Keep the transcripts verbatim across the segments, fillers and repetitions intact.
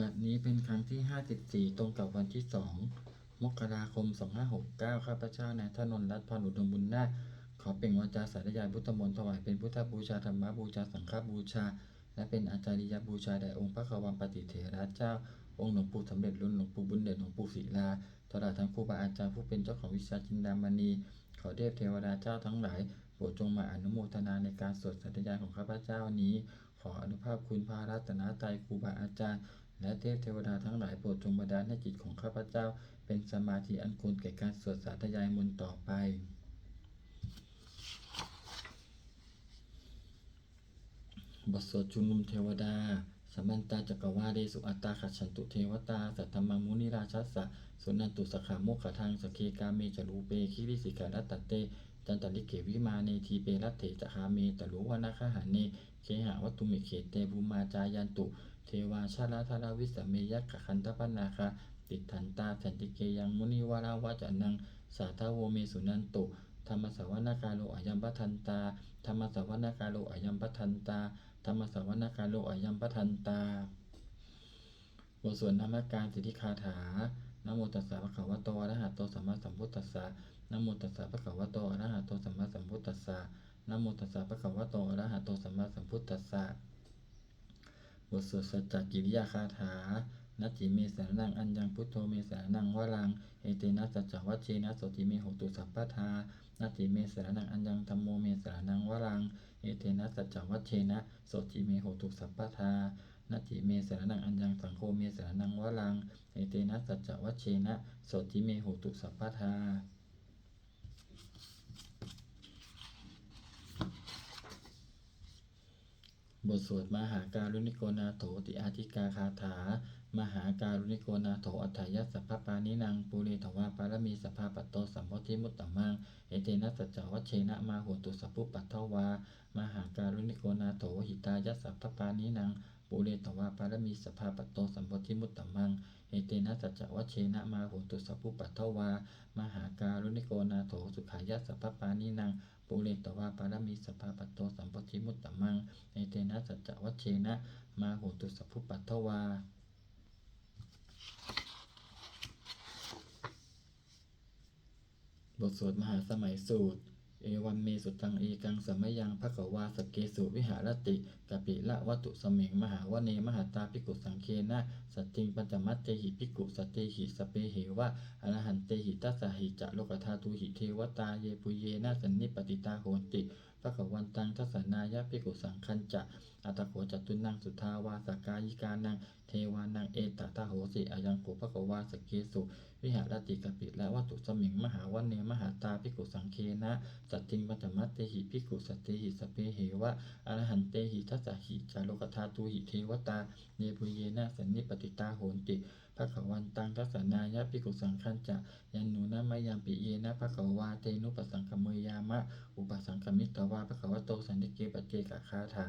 บัดนี้เป็นครั้งที่ ห้าสิบสี่ ตรงกับวันที่ สอง มกราคม สองห้าหกเก้า ข้าพเจ้านายถนนรัตน์ พรอุดมบุญนาค ขอเปล่งวาจาสาธยายพุทธมนต์ถวายเป็นพุทธบูชา ธรรมบูชา สังฆบูชา และเป็นอาจาริยบูชาแด่องค์พระควัมปติเถระเจ้า องค์หลวงปู่สำเร็จลุน หลวงปู่บุญเดช หลวงปู่ศิลา ตลอดทั้งครูบาอาจารย์ผู้เป็นเจ้าของวิชาจินดามณี ขอเทพเทวดาเจ้าทั้งหลาย โปรดจงมาอนุโมทนาในการสวดสาธยายของข้าพเจ้านี้ ขออานุภาพคุณพระรัตนตรัย ครูบาอาจารย์ และเทพเทวดาทั้งหลาย โปรดจงบันดาลให้จิตของข้าพเจ้า เป็นสมาธิอันควรแก่การสวดสาธยายมนต์ต่อไป บทสวดชุมนุมเทวดา Samantā cakkavāḷesu atrāgacchantu devatā, saddhammaṃ munirājassa suṇantu saggamokkhadaṃ. Sagge kāme ca rūpe girisikharataṭe cantalikkhe vimāne, dīpe raṭṭhe ca gāme taruvanagahane gehavatthumhi khette, bhummā cāyantu devā jalathalavisame yakkhagandhabbanāgā, tiṭṭhantā santike yaṃ munivaravacanaṃ sādhavo me suṇantu. Dhammassavanakālo ayam bhadantā. Dhammassavanakālo ayam bhadantā. Dhammassavanakālo ayam bhadantā. บทสวดนมการสิทธิคาถา Namo tassa bhagavato arahato sammāsambuddhassa. Namo tassa bhagavato arahato sammāsambuddhassa. Namo tassa bhagavato arahato sammāsambuddhassa. บทสวดสัจจกิริยาคาถา Natthi me saraṇaṃ aññaṃ, buddho me saraṇaṃ varaṃ, etena saccavajjena sotthi me hotu sabbadā. Natthi me saraṇaṃ aññaṃ, dhammo me saraṇaṃ varaṃ, etena saccavajjena sotthi me hotu sabbadā. Natthi me saraṇaṃ aññaṃ, saṅgho me saraṇaṃ varaṃ, etena saccavajjena sotthi me hotu sabbadā. บทสวดมหาการุณิโกนาโถติอาทิกาคาถา Mahākāruṇiko nātho atthāya sabbapāṇinaṃ, pūretvā pāramī sabbā patto sambodhimuttamaṃ, etena saccavajjena mā hontu sabbupaddavā. Mahākāruṇiko nātho hitāya sabbapāṇinaṃ, pūretvā pāramī sabbā patto sambodhimuttamaṃ, etena saccavajjena mā hontu sabbupaddavā. Mahākāruṇiko nātho sukhāya sabbapāṇinaṃ, pūretvā pāramī sabbā patto sambodhimuttamaṃ, etena saccavajjena mā hontu sabbupaddavā. บทสวดมหาสมัยสูตร Evaṃ me sutaṃ. Ekaṃ samayaṃ bhagavā sakkesu viharati kapilavatthusmiṃ mahāvane mahatā bhikkhusaṅghena saddhiṃ pañcamattehi bhikkhusatehi sabbeheva arahantehi. Dasahi ca lokadhātūhi devatā yebhuyyena sannipatitā honti bhagavantaṃ dassanāya bhikkhusaṅghañca. Atha kho catunnaṃ suddhāvāsakāyikānaṃ devānaṃ etadahosi: Ayaṃ kho bhagavā sakkesu viharati kapilavatthusmiṃ mahāvane mahatā bhikkhusaṅghena saddhiṃ pañcamattehi bhikkhusatehi sabbeheva arahantehi. Dasahi ca lokadhātūhi devatā yebhuyyena sannipatitā honti bhagavantaṃ dassanāya bhikkhusaṅghañca. Yannūna mayampi yena bhagavā tenupasaṅkameyyāma, upasaṅkamitvā bhagavato santike paccekagāthā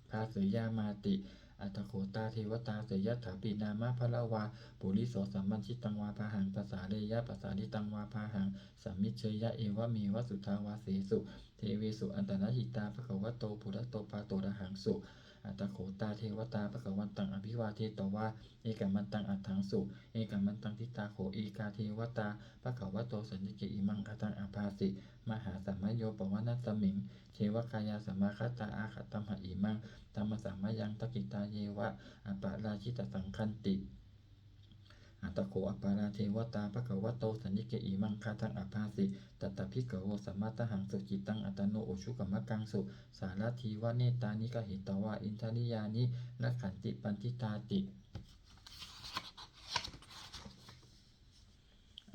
bhāseyyāmāti. Atha kho tā devatā seyyathāpi nāma balavā puriso sammiñjitaṃ vā bāhaṃ pasāreyya, pasāritaṃ vā bāhaṃ sammiñjeyya, evameva suddhāvāsesu devesu antarahitā bhagavato purato pāturahaṃsu. Atha kho tā devatā bhagavantaṃ abhivādetvā ekamantaṃ aṭṭhaṃsu. Ekamantaṃ ṭhitā kho ekā devatā bhagavato santike imaṃ gāthaṃ abhāsi: Mahāsamayo pavanasmiṃ, devakāyā samāgatā, āgatamha imaṃ dhammasamayaṃ, dakkhitāyeva aparājitasaṅghanti. Atha kho aparā devatā bhagavato santike imaṃ gāthaṃ abhāsi: Tatra bhikkhavo samādahaṃsu, cittaṃ attano ujukamakaṃsu, sārathīva nettāni gahetvā, indriyāni rakkhanti paṇḍitāti.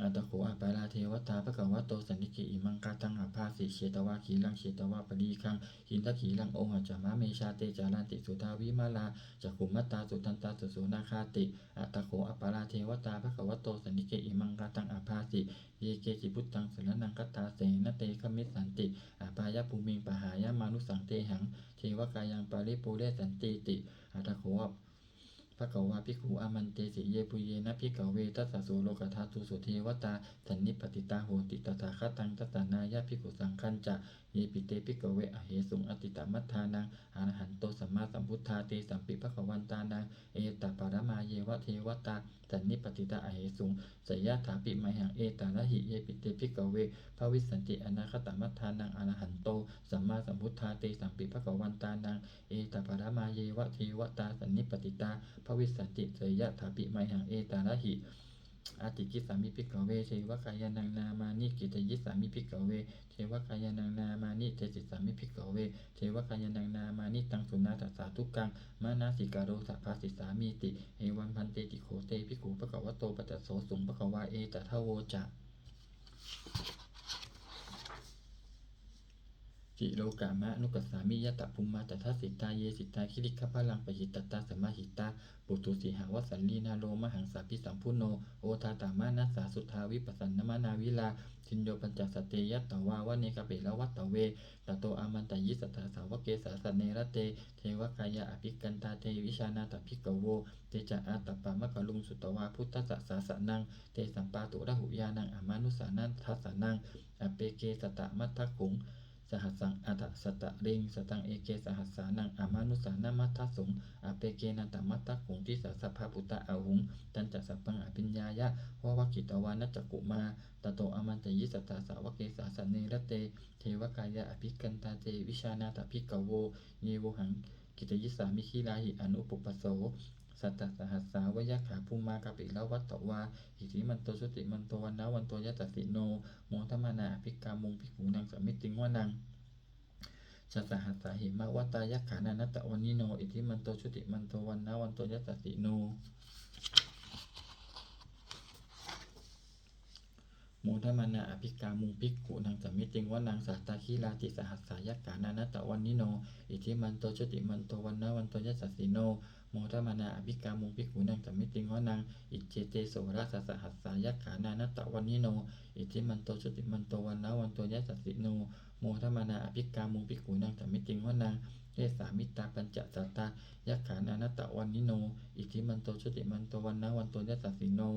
Atha kho aparā devatā bhagavato santike imaṃ gāthaṃ abhāsi: Chetvā khīlaṃ chetvā palighaṃ, indakhīlaṃ ūhacca manejā, te caranti suddhā vimalā, cakkhumatā sudantā susunāgāti. Atha kho aparā devatā bhagavato santike imaṃ gāthaṃ abhāsi: Ye keci buddhaṃ saraṇaṃ gatāse, na te gamissanti apāyabhūmiṃ, pahāya mānusaṃ dehaṃ, devakāyaṃ paripūressantīti. Atha kho Bhagavā bhikkhū āmantesi: Yebhuyyena bhikkhave dasasu lokadhātūsu devatā sannipatitā honti tathāgataṃ dassanāya bhikkhusaṅghañca. Yepi te bhikkhave ahesuṃ atītamaddhānaṃ arahanto sammāsambuddhā, tesampi bhagavantānaṃ etaparamāyeva devatā sannipatitā ahesuṃ, seyyathāpi mayhaṃ etarahi. Yepi te bhikkhave bhavissanti anāgatamaddhānaṃ arahanto sammāsambuddhā, tesampi bhagavantānaṃ etaparamāyeva devatā sannipatitā bhavissanti, seyyathāpi mayhaṃ etarahi. Ācikkhissāmi bhikkhave devakāyānaṃ nāmāni, kittayissāmi bhikkhave devakāyānaṃ nāmāni, desissāmi bhikkhave devakāyānaṃ nāmāni. Taṃ suṇātha sādhukaṃ manasikarotha bhāsissāmīti. Evaṃ bhanteti kho te bhikkhū bhagavato paccassosuṃ. Bhagavā etadavoca: Silokamanukassāmi, yattha bhummā tadassitā; ye sitā girigabbharaṃ, pahitattā samāhitā. Puthū sīhāva sallīnā, lomahaṃsābhisambhuno; odātamanasā suddhā, vippasannamanāvilā. Bhiyyo pañcasate ñatvā, vane kāpilavatthave; tato āmantayi satthā, sāvake sāsane rate. Devakāyā abhikkantā, te vijānātha bhikkhavo; te ca ātappamakaruṃ, sutvā buddhassa sāsanaṃ. Tesampāturahu ñāṇaṃ, amanussāna dassanaṃ; appeke satamaddakkhuṃ, sahassaṃ atha sattariṃ; sataṃ eke sahassānaṃ, amanussānamaddasuṃ; appekenantamaddakkhuṃ, disā sabbā phuṭā ahuṃ. Tañca sabbaṃ abhiññāya, vavakkhitvāna cakkhumā; tato āmantayi satthā, sāvake sāsane rate. Devakāyā abhikkantā, te vijānātha bhikkhavo; ye vohaṃ kittayissāmi, girāhi anupubbaso. Sattasahassā va yakkhā, bhummā kāpilavatthavā; iddhimanto jutimanto, vaṇṇavanto yasassino; modamānā abhikkāmuṃ, bhikkhūnaṃ samitiṃ vanaṃ. Chasahassā hemavatā, yakkhā nānattavaṇṇino; iddhimanto jutimanto, vaṇṇavanto yasassino; modamānā abhikkāmuṃ, bhikkhūnaṃ samitiṃ vanaṃ. Sātāgirā tisahassā, yakkhā nānattavaṇṇino; iddhimanto jutimanto, vaṇṇavanto yasassino; modamānā abhikkāmuṃ, bhikkhūnaṃ samitiṃ vanaṃ. Iccete soḷasasahassā, yakkhā nānattavaṇṇino; iddhimanto jutimanto, vaṇṇavanto yasassino; modamānā abhikkāmuṃ, bhikkhūnaṃ samitiṃ vanaṃ. Vessāmittā pañcasatā, yakkhā nānattavaṇṇino; iddhimanto jutimanto, vaṇṇavanto yasassino;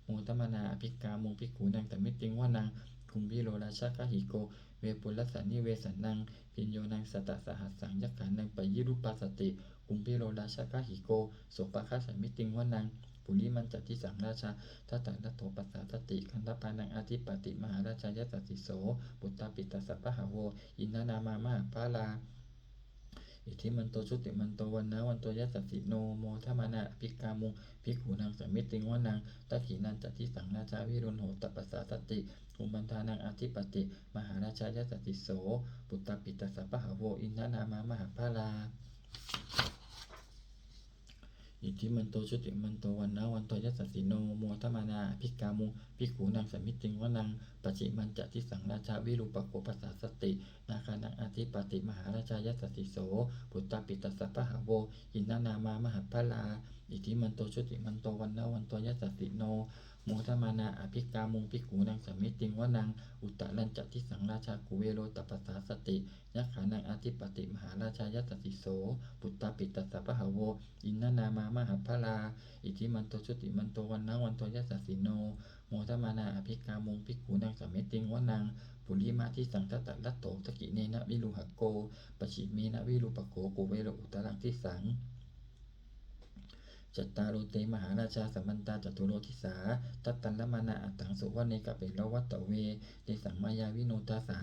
modamānā abhikkāmuṃ, bhikkhūnaṃ samitiṃ vanaṃ. Kumbhīro rājagahiko, vepullassa nivesanaṃ; bhiyyo naṃ satasahassaṃ, yakkhānaṃ payirupāsati; kumbhīro rājagahiko, sopāga samitiṃ vanaṃ. Purimañca disaṃ rājā, dhataraṭṭho pasāsati; gandhabbānaṃ ādhipati, mahārājā yasassi so. Puttāpi tassa bahavo, indanāmā mahabbalā; iddhimanto jutimanto, vaṇṇavanto yasassino; modamānā abhikkāmuṃ, bhikkhūnaṃ samitiṃ vanaṃ. Dakkhiṇañca disaṃ rājā, virūḷho tappasāsati; kumbhaṇḍānaṃ ādhipati, mahārājā yasassi so. Puttāpi tassa bahavo, indanāmā mahabbalā; iddhimanto jutimanto, vaṇṇavanto yasassino; modamānā abhikkāmuṃ, bhikkhūnaṃ samitiṃ vanaṃ. Pacchimañca disaṃ rājā, virūpakkho pasāsati; nāgānaṃ ādhipati, mahārājā yasassi so. Puttāpi tassa bahavo, indanāmā mahabbalā; iddhimanto jutimanto, vaṇṇavanto yasassino; modamānā abhikkāmuṃ, bhikkhūnaṃ samitiṃ vanaṃ. Uttarañca disaṃ rājā, kuvero tappasāsati; yakkhānaṃ ādhipati, mahārājā yasassi so. Puttāpi tassa bahavo, indanāmā mahabbalā; iddhimanto jutimanto, vaṇṇavanto yasassino; modamānā abhikkāmuṃ, bhikkhūnaṃ samitiṃ vanaṃ. Purimadisaṃ dhataraṭṭho, dakkhiṇena virūḷhako; pacchimena virūpakkho, kuvero uttaraṃ disaṃ. Cattāro te mahārājā, samantā caturo disā; daddallamānā aṭṭhaṃsu, vane kāpilavatthave. Tesaṃ māyāvino dāsā,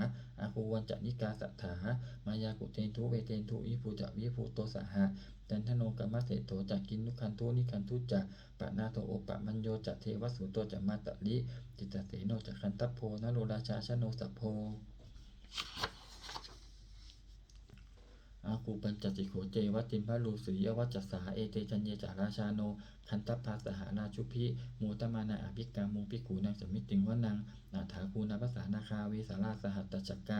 āgū vañcanikā saṭhā; māyā kuṭeṇḍu veṭeṇḍu, viṭū ca viṭuṭo saha; candano kāmaseṭṭho ca, kinnughaṇḍu nighaṇḍu ca; panādo opamañño ca, devasūto ca mātali; cittaseno ca gandhabbo, naḷo rājā janosabho. Āgū pañcasikho ceva, timbarū suriyavacchasā; ete caññe ca rājāno, gandhabbā saha rājubhi; modamānā abhikkāmuṃ, bhikkhūnaṃ samitiṃ vanaṃ. Athāgū nābhasā nāgā, vesālā sahatacchakā;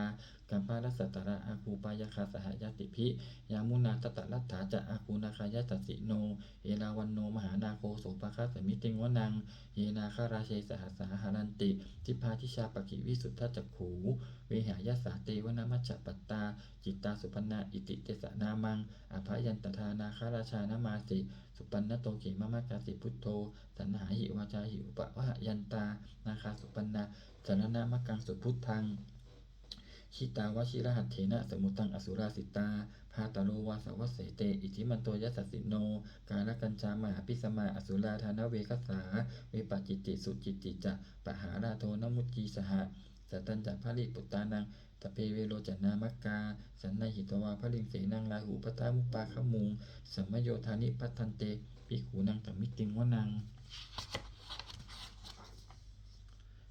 kambalassatarā āgū, pāyāgā saha ñātibhi; yāmunā dhataraṭṭhā ca, āgū nāgā yasassino; erāvaṇo mahānāgo, sopāga samitiṃ vanaṃ. Ye nāgarāje sahasā haranti, dibbā dijā pakkhi visuddhacakkhū; vehāyasā te vanamajjhapattā, citrā supaṇṇā iti tesa nāmaṃ. Abhayantadā nāgarājānamāsi, supaṇṇato khemamakāsi buddho, saṇhāhi vācāhi upavhayantā nāgā supaṇṇā saraṇamakaṃsu buddhaṃ. Jitā vajirahatthena samuddaṃ asurā sitā, bhātaro vāsavassete iddhimanto yasassino. Kālakañjā mahābhismā asurā dānaveghasā, vepacitti sucitti ca pahārādo namucī saha. Satañca baliputtānaṃ sabbe verocanāmakā, sannayhitvā baliṃ senaṃ rāhubhaddamupāgamuṃ, samayodāni bhaddante bhikkhūnaṃ samitiṃ vanaṃ.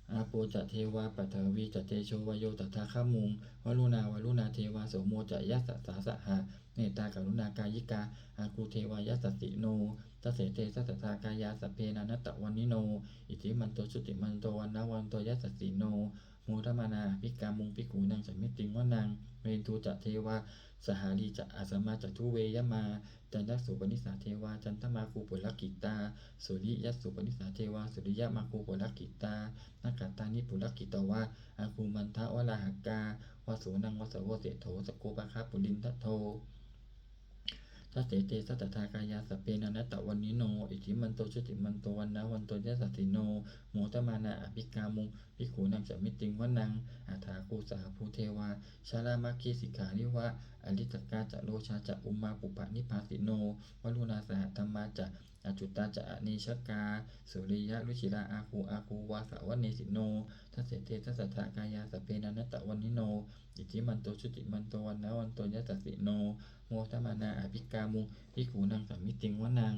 Āpo ca devā paṭhavī ca tejo vāyo tadāgamuṃ, varuṇā vāruṇā devā somo ca yasasā saha. Mettākaruṇākāyikā āgū devā yasassino, dasete dasadhā kāyā sabbe nānattavaṇṇino, iddhimanto jutimanto vaṇṇavanto yasassino, modamānā abhikkāmuṃ bhikkhūnaṃ samitiṃ vanaṃ. Veṇḍū ca devā sahalī ca asamā ca duve yamā, candassūpanisā devā candamāgū purakkhitā, suriyassūpanisā devā suriyamāgū purakkhitā, nakkhattāni purakkhitvā āgū mandavalāhakā, vasūnaṃ vāsavo seṭṭho sakkopāga purindado. Dasete dasadhā kāyā sabbe nānattavaṇṇino, iddhimanto jutimanto vaṇṇavanto yasassino, modamānā abhikkāmuṃ bhikkhūnaṃ samitiṃ vanaṃ. Athāgū sahabhū devā jalamaggisikhāriva, ariṭṭhakā ca rojā ca ummāpupphanibhāsino, varuṇā sahadhammā ca accutā ca anejakā, sūleyyarucirā āgū āgū vāsavanesino. Dasete dasadhā kāyā sabbe nānattavaṇṇino, iddhimanto jutimanto vaṇṇavanto yasassino, modamānā abhikkāmuṃ bhikkhūnaṃ samitiṃ vanaṃ.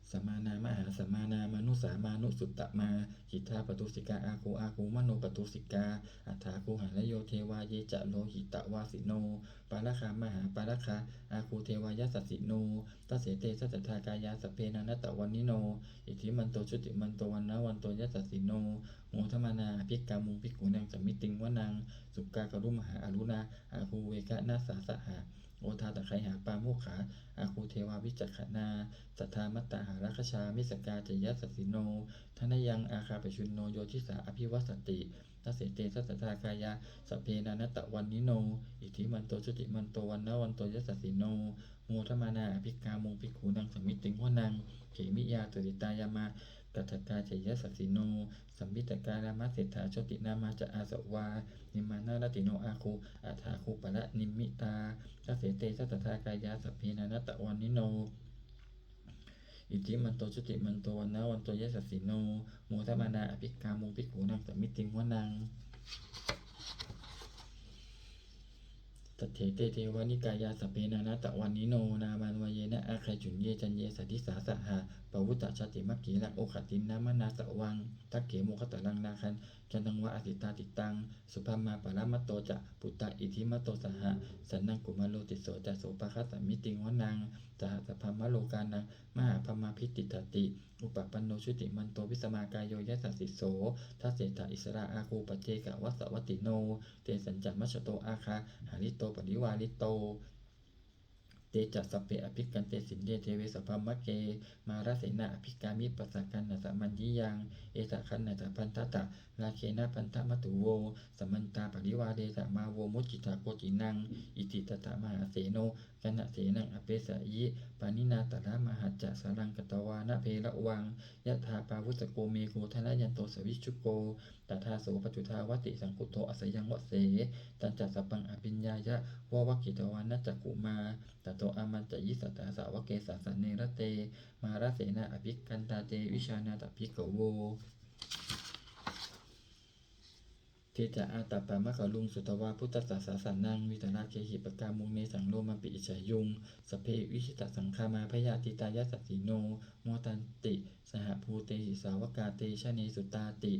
Samānā mahāsamānā mānusā mānusuttamā, khiḍḍāpadūsikā āgū āgū manopadūsikā. Athāgū harayo devā ye ca lohitavāsino, pāragā mahāpāragā āgū devā yasassino. Dasete dasadhā kāyā sabbe nānattavaṇṇino, iddhimanto jutimanto vaṇṇavanto yasassino, modamānā abhikkāmuṃ bhikkhūnaṃ samitiṃ vanaṃ. Sukkā karumhā aruṇā āgū veghanasā saha, odātagayhā pāmokkhā āgū devā vicakkhaṇā. Sadāmattā hāragajā missakā ca yasassino, thanayaṃ āgā pajjunno yo disā abhivassati. Dasete dasadhā kāyā sabbe nānattavaṇṇino, iddhimanto jutimanto vaṇṇavanto yasassino, modamānā abhikkāmuṃ bhikkhūnaṃ samitiṃ vanaṃ. Khemiyā tusitā yāmā kaṭṭhakā ca yasassino, lambitakā lāmaseṭṭhā jotināmā ca āsavā, nimmānaratino āgū athāgū paranimmitā. Dasete dasadhā kāyā sabbe nānattavaṇṇino, iddhimanto jutimanto vaṇṇavanto yasassino, modamānā abhikkāmuṃ bhikkhūnaṃ samitiṃ vanaṃ. Saṭṭhete devanikāyā sabbe nānattavaṇṇino, nāmanvayena āgañchuṃ ye caññe sadisā saha. Pavutthajātimakkhīlaṃ oghatiṇṇamanāsavaṃ, dakkhemoghataraṃ nāgaṃ candaṃva asitātitaṃ. Subrahmā paramatto ca puttā iddhimato saha, sanaṅkumāro tisso ca sopāga samitiṃ vanaṃ. Sahassabrahmalokānaṃ mahābrahmābhitiṭṭhati, upapanno jutimanto bhismākāyo yasassi so. Dasettha issarā āgū paccekavasavattino, tesañca majjhato āgā hārito parivārito. Te ca sabbe abhikkante sinde deve sabrahmake, mārasenā abhikkāmi passa kaṇhassa mandiyaṃ. Etha gaṇhatha bandhatha rāgena bandhamatthu vo, samantā parivāretha mā vo muñcittha koci naṃ. Iti tattha mahāseno kaṇhasenaṃ apesayi, pāṇinā talamāhacca saraṃ katvāna bheravaṃ. Yathā pāvussako megho thanayanto savijjuko, tadā so paccudāvatti saṅkuddho asayaṃvase. Tañca sabbaṃ abhiññāya vavakkhitvāna cakkhumā, tato āmantayi satthā sāvake sāsane rate. Mārasenā abhikkantā te vijānātha bhikkhavo. Te ca ātappamakaruṃ sutvā buddhassa sāsanaṃ, vītarāgehi pakkāmuṃ nesaṃ lomampi iñjayuṃ. Sabbe vijitasaṅgāmā bhayātītā yasassino, modanti saha bhūtehi sāvakā te janesutāti.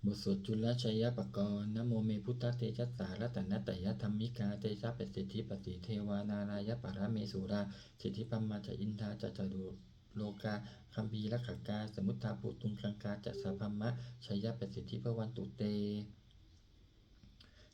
บทสวดจุลชัยปกรณ์ Namo me buddhatejasā ratanattayadhammikā, tejapasiddhi pasīdevā nārāyaparamesurā, siddhibrahmā ca indā ca catulokā gambhīrakkhakā, samuddā bhūtuṃ gaṅgā ca sabrahmajayapasiddhi bhavantu te.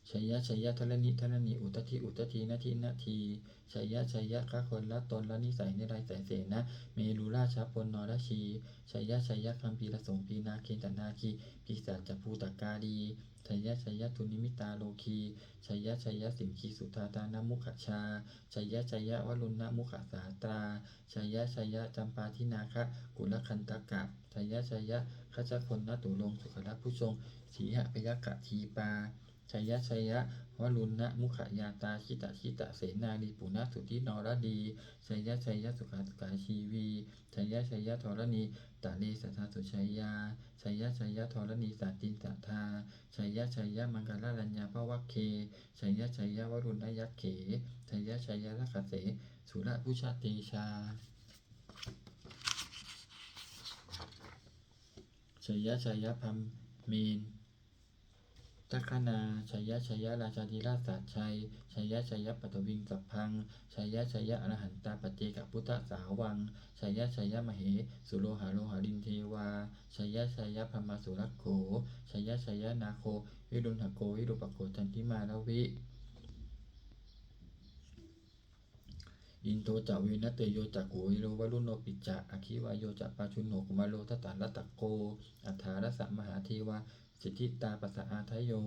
Jaya jaya dharaṇi dharaṇī udadhi udadhī nadī nadī, jaya jaya gaganalatanalanisaya nirayasayasena merurājabala narajī, jaya jaya gambhīrasombhī nāgendanāgī pisācabhūtakālī, jaya jaya dunnimittarogī, jaya jaya siṅgīsudādānamukhajā, jaya jaya varuṇṇamukhasātrā, jaya jaya campādināgakulagandhaka, jaya jaya gajagannaturaṅga sukarabhujaṅga sīhabyagghadīpā, jaya jaya varuṇṇamukhayātrā jita jita senārī puna suddhi naradī, jaya jaya sukhā sukhā jīvī, jaya jaya dharaṇītale sadā sujayā, jaya jaya dharaṇī santin sadā, jaya jaya maṅkararājaṃ bhavagge, jaya jaya varuṇṇayakkhe, jaya jaya rakkhase surabhujatejā, jaya jaya brahmendagaṇā, jaya jaya rājādhirāja sājjaya, jaya jaya paṭhaviṃ sabbaṃ, jaya jaya arahantā paccekabuddhasāvaṃ, jaya jaya mahesuro haro harindevā, jaya jaya brahmā surakkho, jaya jaya nāgo viruḷhako virūpakkho candimā ravi, indo ca venateyyo ca kuvero varuṇopi ca, aggi vāyo ca pājuṇho kumāro dhataraṭṭhako, aṭṭhārasa mahādevā siddhitāpasaādayo,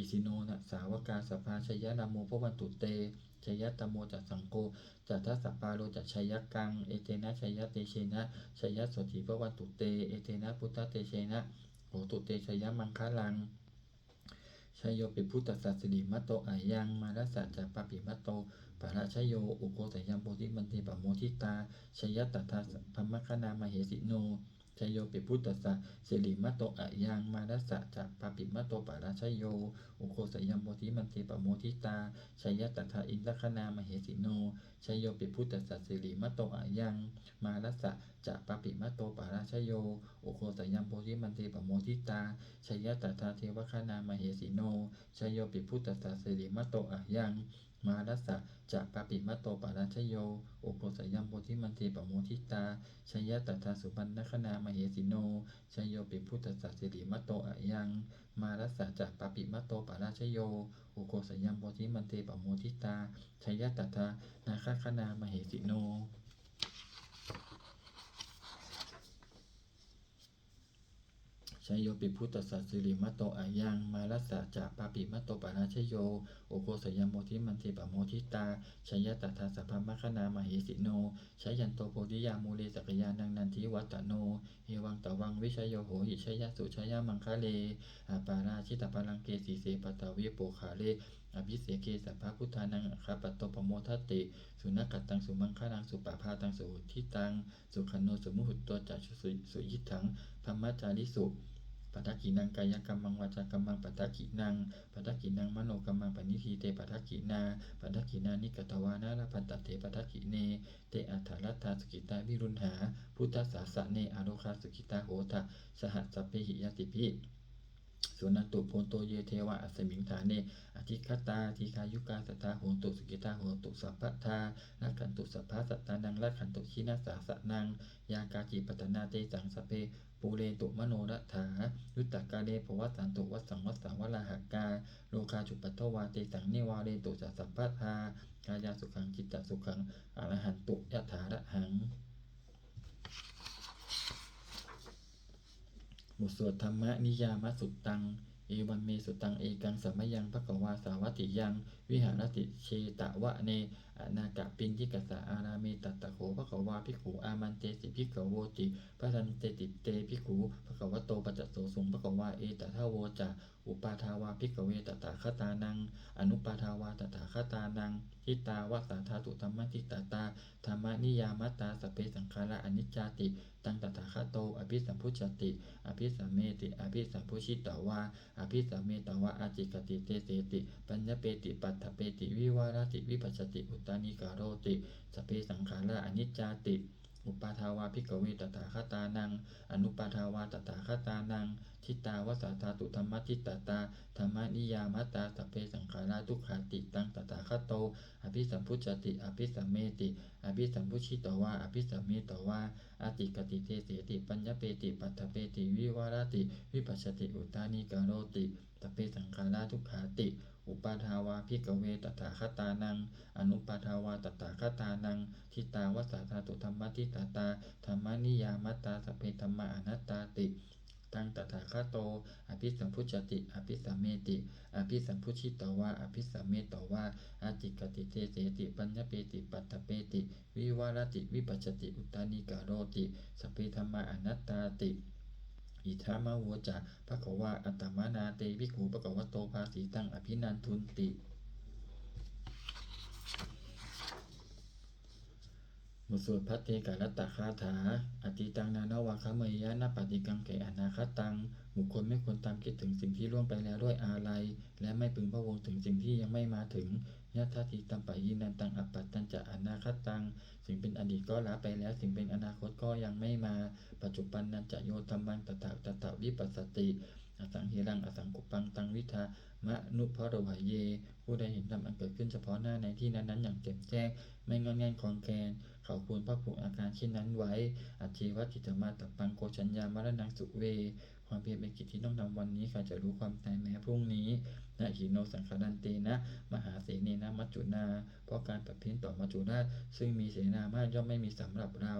isino nasāvakā sabbā jaya rāmo bhavantu te, jaya dhammo ca saṅgho ca dasapālo ca jayakaṃ, etena jayatejena jayasotthī bhavantu te, etena buddhatejena hotu te jayamaṅgalaṃ. Jayo pi buddhassa sirīmato ayaṃ, mārassa ca pāpimato parājayo, ugghosayaṃ bodhimaṇḍe pamoditā, jaya tadā brahmagaṇā mahesino. Jayo pi buddhassa sirīmato ayaṃ, mārassa ca pāpimato parājayo, ugghosayaṃ bodhimaṇḍe pamoditā, jaya tadā indagaṇā mahesino. Jayo pi buddhassa sirīmato ayaṃ, mārassa ca pāpimato parājayo, ugghosayaṃ bodhimaṇḍe pamoditā, jaya tadā devagaṇā mahesino. Jayo pi buddhassa sirīmato ayaṃ, mārassa ca pāpimato parājayo, ugghosayaṃ bodhimaṇḍe pamoditā, jaya tadā supaṇṇagaṇā mahesino. Jayo pi buddhassa sirīmato ayaṃ, mārassa ca pāpimato parājayo, ugghosayaṃ bodhimaṇḍe pamoditā, jaya tadā nāgagaṇā mahesino. Jayo pi buddhassa sirīmato ayaṃ, mārassa ca pāpimato parājayo, ugghosayaṃ bodhimaṇḍe pamoditā, jaya tadā sabrahmagaṇā mahesino. Jayanto bodhiyā mūle sakyānaṃ nandivaḍḍhano, evaṃ tvaṃ vijayo hohi jayassu jayamaṅgale, aparājitapallaṅke sīse paṭhavipokkhare, abhiseke sabbabuddhānaṃ aggappatto pamodati. Sunakkhattaṃ sumaṅgalaṃ supabhātaṃ suhuṭṭhitaṃ, sukhaṇo sumuhutto ca su- suyiṭṭhaṃ brahmacārisu. Padakkhiṇaṃ kāyakammaṃ vācākammaṃ padakkhiṇaṃ, padakkhiṇaṃ manokammaṃ paṇidhī te padakkhiṇā, padakkhiṇāni katvāna labhantatthe padakkhiṇe. Te atthaladdhā sukhitā viruḷhā buddhasāsane, arogā sukhitā hotha saha sabbehi ñātibhi. Suṇantu bhonto ye devā asmiṃ ṭhāne adhigatā, dīghāyukā sadā hontu, sukhitā hontu sabbadā. Rakkhantu sabbasattānaṃ, rakkhantu jinasāsanaṃ, yā kāci patthanā tesaṃ sabbe pūrentu manorathā. Yuttakāle pavassantu vassaṃ vassaṃ valāhakā, rogā cupaddavā tesaṃ nivārentu ca sabbadā. Kāyāsukhaṃ cittasukhaṃ arahantu yathārahaṃ. บทสวด Dhammaniyāmasuttaṃ. Evaṃ me sutaṃ. Ekaṃ samayaṃ bhagavā sāvatthiyaṃ viharati jetavane anāthapiṇḍikassa ārāme. Tatra kho bhagavā bhikkhū āmantesi bhikkhavoti. Bhadanteti te bhikkhū bhagavato paccassosuṃ. Bhagavā etadavoca. Uppādā vā bhikkhave tathāgatānaṃ anuppādā vā tathāgatānaṃ, ṭhitāva sā dhātu dhammaṭṭhitatā dhammaniyāmatā, sabbe saṅkhārā aniccāti. Taṃ tathāgato abhisambujjhati abhisameti. Abhisambujjhitvā abhisametvā ācikkhati deseti paññapeti paṭṭhapeti vivarati vibhajati uttānīkaroti, sabbe saṅkhārā aniccāti. Uppādā vā bhikkhave tathāgatānaṃ anuppādā vā tathāgatānaṃ, ṭhitāva sā dhātu dhammaṭṭhitatā dhammaniyāmatā, sabbe saṅkhārā dukkhāti. Taṃ tathāgato abhisambujjhati abhisameti. Abhisambujjhitvā abhisametvā ācikkhati deseti paññapeti paṭṭhapeti vivarati vibhajati uttānīkaroti, sabbe saṅkhārā dukkhāti. uppādā vā bhikkhave tathāgatānaṃ anuppādā vā tathāgatānaṃ, ṭhitāva sā dhātu dhammaṭṭhitatā dhammaniyāmatā sabbe dhammā anattāti. Taṃ tathāgato abhisambujjhati abhisameti, abhisambujjhitvā abhisametvā ācikkhati deseti paññapeti paṭṭhapeti vivarati vibhajati uttānīkaroti sabbe dhammā anattāti. Idamavoca bhagavā. Attamanā te bhikkhū bhagavato bhāsitaṃ abhinandunti. บทสวดภัทเทกรัตตคาถา Atītaṃ nānvāgameyya nappaṭikaṅkhe anāgataṃ. บุคคลไม่ควรตามคิดถึงสิ่งที่ล่วงไปแล้วด้วยอาลัย และไม่พึงพะวงถึงสิ่งที่ยังไม่มาถึง Yadatītampahīnantaṃ appattañca anāgataṃ. สิ่งเป็นอดีตก็ละไปแล้ว สิ่งเป็นอนาคตก็ยังไม่มา Paccuppannañca yo dhammaṃ tattha tattha vipassati, asaṃhiraṃ asaṅkuppaṃ taṃ viddhā manubrūhaye. ผู้ใดเห็นธรรมอันเกิดขึ้นเฉพาะหน้าในที่นั้นๆ อย่างแจ่มแจ้ง ไม่ง่อนแง่นคลอนแคลน เขาควรพอกพูนอาการเช่นนั้นไว้ Ajjeva kiccamātappaṃ ko jaññā maraṇaṃ suve. ความเพียรเป็นกิจที่ต้องทำวันนี้ ใครจะรู้ความตายแม้พรุ่งนี้ Na hi no saṅgarantena mahāsenena maccunā. เพราะการผัดเพี้ยนต่อมัจจุราช ซึ่งมีเสนามาก ย่อมไม่มีสำหรับเรา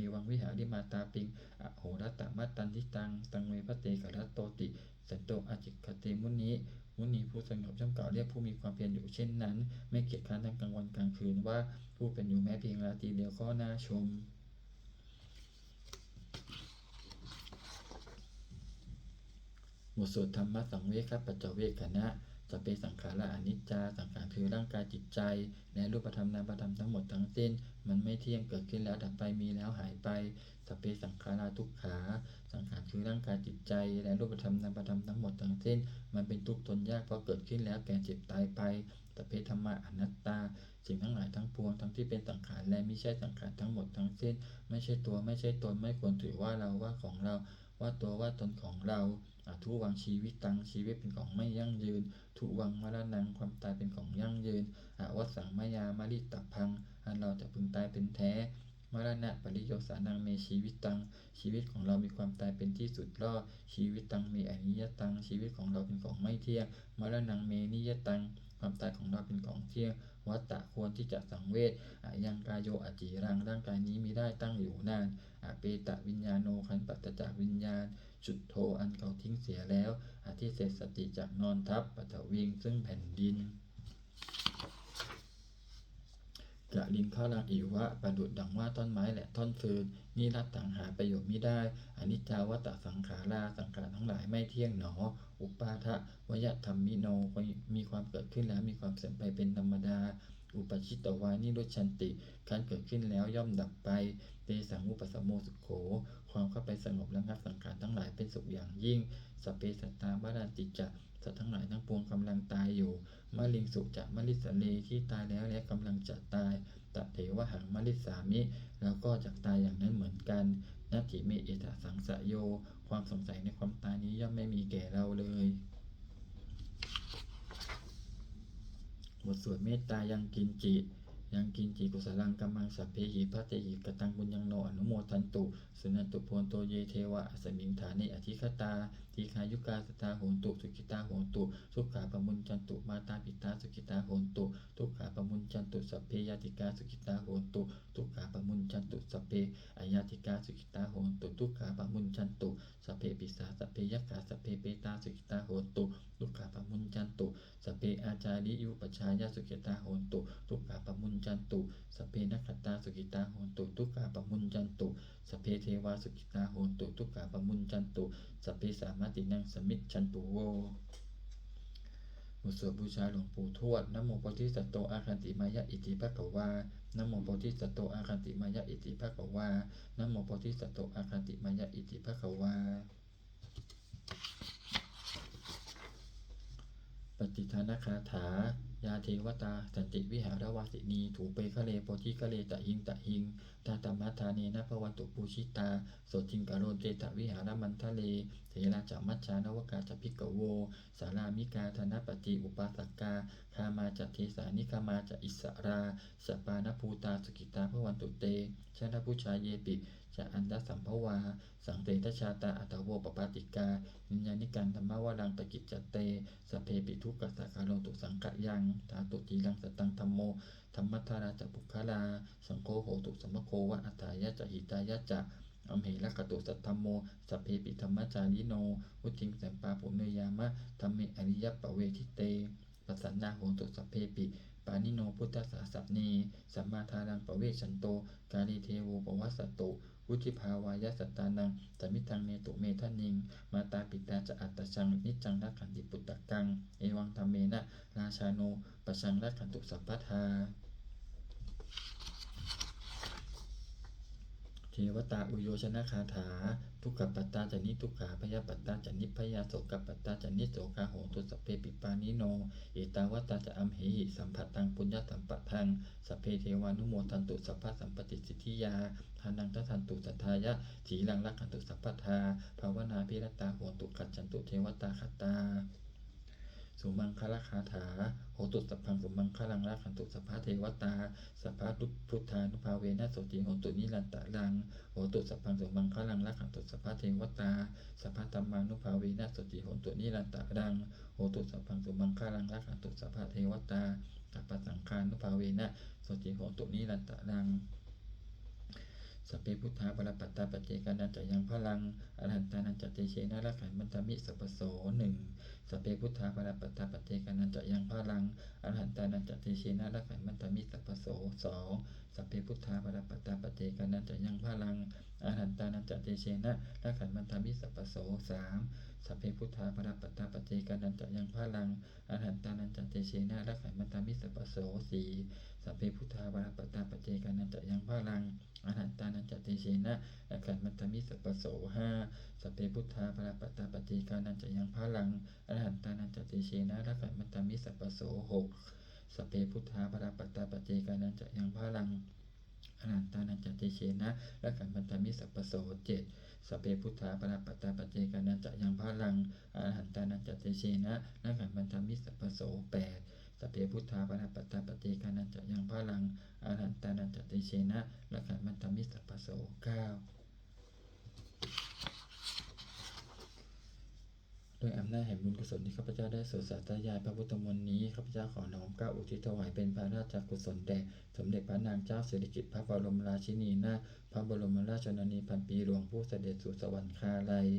Evaṃ vihārimātāpiṃ ahorattamatanditaṃ, taṃ ve bhaddekarattoti santo ācikkhate muni. มุนีผู้สงบย่อมกล่าวเรียกผู้มีความเพียรอยู่เช่นนั้น ไม่เกียจคร้านทั้งกลางวันกลางคืนว่า ผู้เป็นอยู่แม้เพียงราตรีเดียวก็น่าชม บทสวดธรรมสังเวคปัจจเวกขณะ Sabbe saṅkhārā aniccā. สังขารคือร่างกายจิตใจ และรูปธรรมนามธรรมทั้งหมดทั้งสิ้น มันไม่เที่ยง เกิดขึ้นแล้วดับไป มีแล้วหายไป Sabbe saṅkhārā dukkhā. สังขารคือร่างกายจิตใจ และรูปธรรมนามธรรมทั้งหมดทั้งสิ้น มันเป็นทุกข์ทนยาก เพราะเกิดขึ้นแล้วแก่เจ็บตายไป Sabbe dhammā anattā. สิ่งทั้งหลายทั้งปวง ทั้งที่เป็นสังขารและมิใช่สังขารทั้งหมดทั้งสิ้น ไม่ใช่ตัว ไม่ใช่ตน ไม่ควรถือว่าเรา ว่าของเรา ว่าตัวว่าตนของเรา Adhuvaṃ jīvitaṃ. ชีวิตเป็นของไม่ยั่งยืน Dhuvaṃ maraṇaṃ. ความตายเป็นของยั่งยืน Avassaṃ mayā maritabbaṃ. อันเราจะพึงตายเป็นแท้ Maraṇapariyosānaṃ me jīvitaṃ. ชีวิตของเรามีความตายเป็นที่สุดรอด Jīvitaṃ me aniyataṃ. ชีวิตของเราเป็นของไม่เที่ยง Maraṇaṃ me niyataṃ. ความตายของเราเป็นของเที่ยง Vata ควรที่จะสังเวช Ayaṃ kāyo aciraṃ. ร่างกายนี้มิได้ตั้งอยู่นาน Apetaviññāṇo. ครั้นปราศจากวิญญาณ Chuḍḍho. อันเขาทิ้งเสียแล้ว Adhisessati. จักนอนทับ Paṭhaviṃ. ซึ่งแผ่นดิน Kaliṅgaraṃ iva. ประดุจดังว่าท่อนไม้และท่อนฟืน Niratthaṃ. หาประโยชน์มิได้ Aniccā vata saṅkhārā. สังขารทั้งหลายไม่เที่ยงหนอ Uppādavayadhammino. มีความเกิดขึ้นแล้ว มีความเสื่อมไปเป็นธรรมดา Uppajjitvā nirujjhanti. ครั้นเกิดขึ้นแล้วย่อมดับไป Tesaṃ vūpasamo sukho. ความเข้าไปสงบระงับสังขารทั้งหลายเป็นสุขอย่างยิ่ง Sabbe sattā maranti ca. สัตว์ทั้งหลายทั้งปวงกำลังตายอยู่ Mariṃsu ca marissare. ที่ตายแล้วและกำลังจะตาย Tathevāhaṃ marissāmi. เราก็จักตายอย่างนั้นเหมือนกัน Natthi me ettha saṃsayo. ความสงสัยในความตายนี้ย่อมไม่มีแก่เราเลย บทสวดเมตตา Yaṅkiñci. Yaṅkiñci kusalaṃ kammaṃ sabbehi katehi kataṃ puññaṃ no anumodantu. Suṇantu bhonto ye devā asmiṃ ṭhāne adhigatā. Dīghāyukā sadā hontu, sukhitā hontu, dukkhā pamuñcantu. Mātāpitā sukhitā hontu, dukkhā pamuñcantu. Sabbe ñātikā sukhitā hontu, dukkhā pamuñcantu. Sabbe aññātikā sukhitā hontu, dukkhā pamuñcantu. Sabbe pisā, sabbe yakkhā, sabbe petā sukhitā hontu, dukkhā pamuñcantu. Sabbe ācariyupajjhāyā sukhitā hontu, dukkhā pamuñcantu. Sabbe nakkhattā sukhitā hontu, dukkhā pamuñcantu. Sabbe devā sukhitā hontu, dukkhā pamuñcantu. Sabbe sampattīnaṃ samijjhantu vo. บทสวดบูชาหลวงปู่ทวด Namo bodhisatto āgantimāya iti bhagavā. Namo bodhisatto āgantimāya iti bhagavā. Namo bodhisatto āgantimāya iti bhagavā. ปัตติทานคาถา Yā devatā santi vihāravāsinī, thūpe ghare bodhighare tahiṃ tahiṃ, tā dhammadānena bhavantu pūjitā, sotthiṃ karontedha vihāramaṇḍale. Therā ca majjhā navakā ca bhikkhavo, sārāmikā dānapatī upāsakā, gāmā ca desā nigamā ca issarā, sappāṇabhūtā sukhitā bhavantu te. Jalābujā yepi ca aṇḍasambhavā, saṃsedajātā athavopapātikā, niyyānikaṃ dhammavaraṃ paṭicca te, sabbepi dukkhassa karontu saṅkhayaṃ. Ṭhātu ciraṃ sataṃ dhammo, dhammaddharā ca puggalā, saṅgho hotu samaggo va, atthāya ca hitāya ca. Amhe rakkhatu saddhammo, sabbepi dhammacārino, vuḍḍhiṃ sampāpuṇeyyāma, dhamme ariyappavedite. Pasannā hontu sabbepi, pāṇino buddhasāsane, sammā dhāraṃ pavecchanto, kāle devo pavassatu, vuḍḍhibhāvāya sattānaṃ, samiddhaṃ netu medaniṃ. Mātā pitā ca atrajaṃ, niccaṃ rakkhanti puttakaṃ, evaṃ dhammena rājāno, pajaṃ rakkhantu sabbadā. Devatāuyyojanagāthā. Dukkhappattā ca niddukkhā, bhayappattā ca nibbhayā, sokappattā ca nissokā, hontu sabbepi pāṇino. Ettāvatā ca amhehi, sambhataṃ puññasampadaṃ, sabbe devānumodantu, sabbasampattisiddhiyā. Dānaṃ dadantu saddhāya, sīlaṃ rakkhantu sabbadā, bhāvanābhiratā hontu, gacchantu devatāgatā. Sumaṅgalagāthā. Hotu sabbaṃ sumaṅgalaṃ, rakkhantu sabbadevatā, sabbabuddhānubhāvena, sotthī hontu nirantaraṃ. Hotu sabbaṃ sumaṅgalaṃ, rakkhantu sabbadevatā, sabbadhammānubhāvena, sotthī hontu nirantaraṃ. Hotu sabbaṃ sumaṅgalaṃ, rakkhantu sabbadevatā, sabbasaṅghānubhāvena, sotthī hontu nirantaraṃ. Sabbe buddhā balappattā, paccekānañca yaṃ balaṃ, arahantānañca tejena, rakkhaṃ bandhāmi sabbaso. หนึ่ง. Sabbe buddhā balappattā, paccekānañca yaṃ balaṃ, arahantānañca tejena, rakkhaṃ bandhāmi sabbaso. สอง. Sabbe buddhā balappattā, paccekānañca yaṃ balaṃ, arahantānañca tejena, rakkhaṃ bandhāmi sabbaso. สาม. Sabbe buddhā balappattā, paccekānañca yaṃ balaṃ, arahantānañca tejena, rakkhaṃ bandhāmi sabbaso. สี่. Sabbe buddhā balappattā, paccekānañca yaṃ balaṃ, arahantānañca tejena, rakkhaṃ bandhāmi sabbaso. ห้า. Sabbe buddhā balappattā, paccekānañca yaṃ balaṃ, arahantānañca tejena, rakkhaṃ bandhāmi sabbaso. หก. Sabbe buddhā balappattā, paccekānañca yaṃ balaṃ, arahantānañca tejena, rakkhaṃ bandhāmi sabbaso. เจ็ด. Sabbe buddhā balappattā, paccekānañca yaṃ balaṃ, arahantānañca tejena, rakkhaṃ bandhāmi sabbaso. แปด. Sabbe buddhā balappattā, paccekānañca yaṃ balaṃ, arahantānañca tejena, rakkhaṃ bandhāmi sabbaso. เก้า. ด้วยอำนาจแห่งบุญกุศลที่ข้าพเจ้าได้สวดสาธยายพระพุทธมนต์นี้ ข้าพเจ้าขอน้อมเกล้าอุทิศถวายเป็นพระราชกุศลแด่สมเด็จพระนางเจ้าสิริกิติ์ พระบรมราชินีนาถ พระบรมราชชนนีพันปีหลวง ผู้เสด็จสู่สวรรคาลัย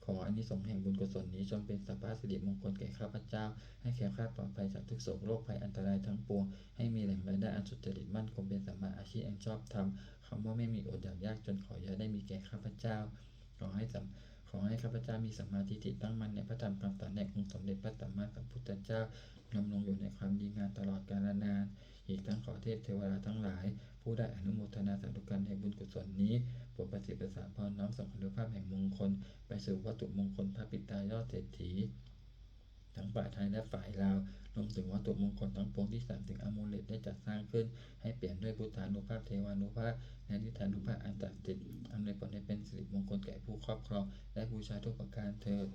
ขออานิสงส์แห่งบุญกุศลนี้จงเป็นสัพพสิริมงคลแก่ข้าพเจ้า ให้แคล้วคลาดปลอดภัยจากทุกข์โศกโรคภัยอันตรายทั้งปวง ให้มีแหล่งรายได้อันสุจริตมั่นคง เป็นสัมมาอาชีพอันชอบธรรม คำว่าไม่มีอดอยากยากจนขออย่าได้มีแก่ข้าพเจ้า ขอให้สัม- ขอให้ข้าพเจ้ามีสัมมาทิฏฐิตั้งมั่นในพระธรรมคำสอนแห่งองค์สมเด็จพระสัมมาสัมพุทธเจ้า ดำรงอยู่ในความดีงามตลอดกาลนาน อีกทั้งขอเทพเทวดาทั้งหลาย ผู้ได้อนุโมทนาสาธุการในบุญกุศลนี้ โปรดประสิทธิ์ประสาทพรน้อมส่งอานุภาพแห่งมงคล ไปสู่วัตถุมงคลพระปิดตายอดเศรษฐี ทั้งฝ่ายไทยและฝ่ายลาว รวมถึงวัตถุมงคลทั้งปวงที่สามสิงห์อมูเลตได้จัดสร้างขึ้น ให้เปี่ยมด้วยพุทธานุภาพ เทวานุภาพ และฤทธานุภาพอันศักดิ์สิทธิ์ อำนวยผลให้เป็นสิริมงคลแก่ผู้ครอบครอง และบูชาทุกประการเทอญ